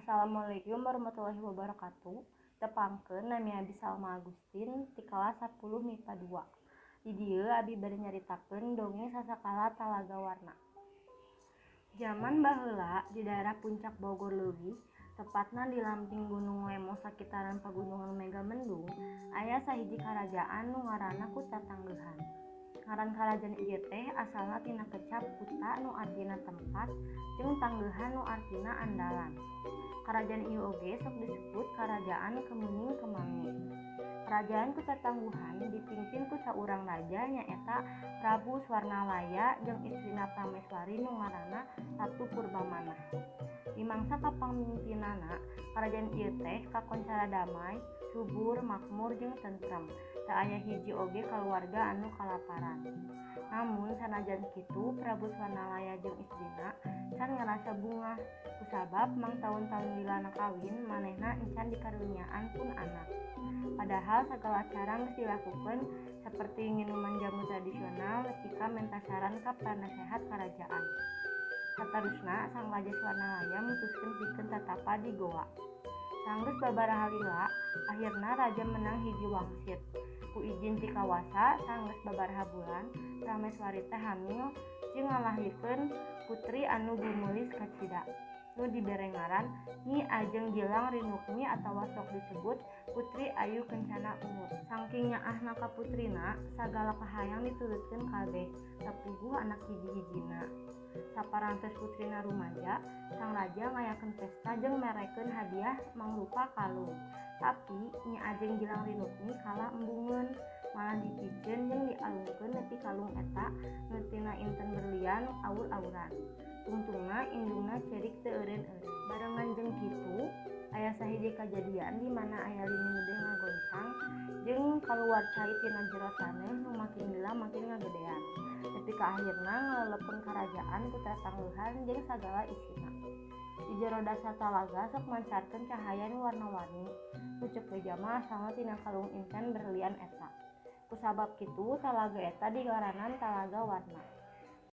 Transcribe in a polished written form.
Assalamualaikum warahmatullahi wabarakatuh. Tepangkeun, nami abi Salma Agustin ti kelas 10 MIPA 2. Di dieu abi bade nyaritakeun dongeng Sasakala Talaga Warna. Jaman baheula, di daerah Puncak Bogor Leuwih, tepatna di lamping Gunung Lemo sakitaran Pagunungan Megamendung, aya sahiji karajaan nu ngaranna Kuta Tanggeuhan. Ngaran karajaan ieu teh asalna tina kecap kuta nu artina tempat jeung tanggeuhan nu artina andalan. Karajaan ieu oge sok disebut Karajaan Kemuning Kemangi. Karajaan Kuta Tangguhan dipimpin ku saurang raja, nyaeta Prabu Swarnalaya, jeung istrina prameswari nu ngaranna Ratu Purbamanah. Di mangsa kapamimpinanana, karajaan ieu teh kakoncara damai, subur, makmur jeung tentrem. Teu aya hiji oge kaluarga anu kalaparan. Namun sanajan kitu, Prabu Swarnalaya jeung istrina can ngarasa bungah kusabab mangtaun-taun lilana kawin manehna encan dikaruniaan pun anak. Padahal sagala cara geus dilakukeun, saperti nginuman jamu tradisional nepi ka menta saran ka panasehat karajaan. Satarusna, Sang Raja Swarnalaya mutuskeun pikeun tatapa di goa. Sanggeus babaraha lila, akhirna raja menang hiji wangsit. Ku ijin ti kawasa, sanggeus babaraha bulan, prameswari teh hamil jeung ngalahirkeun putri anu gumeulis kacida, nu dibere ngaran Nyi Ajeng Gilang Rinukmi atawa sok disebut Putri Ayu Kencana Ungu. Saking nyaahna ka putrina, sagala kahayang diturutkeun kabeh, sapuguh anak hiji-hijina. Saparantos putrina rumaja, sang raja ngayakeun pesta jeung merekeun hadiah mangrupa kalung. Tapi Nyi Ajeng Gilang Rinukmi kalah embungeun, malah dipiceun jeung dialungkeun nepi kalung eta nu tina inten berlian awur-awuran. Tungtungna indungna ceurik teu eureun-eureun. Barengan jeung kitu, aya sahiji kajadian di mana aya lini gede ngagoncang jeung kaluar cai tina jero taneuh nu makin lila makin ngagedean, nepi ka akhirna ngalelepeun Karajaan Kuta Tangguhan jeung sagala isina. Di jero dasar talaga sok mancarkeun cahaya nu warna-warni, nu ceuk beja mah asalna tina kalung inten berlian eta. Kusabab kitu, talaga eta dingaranan Talaga Warna.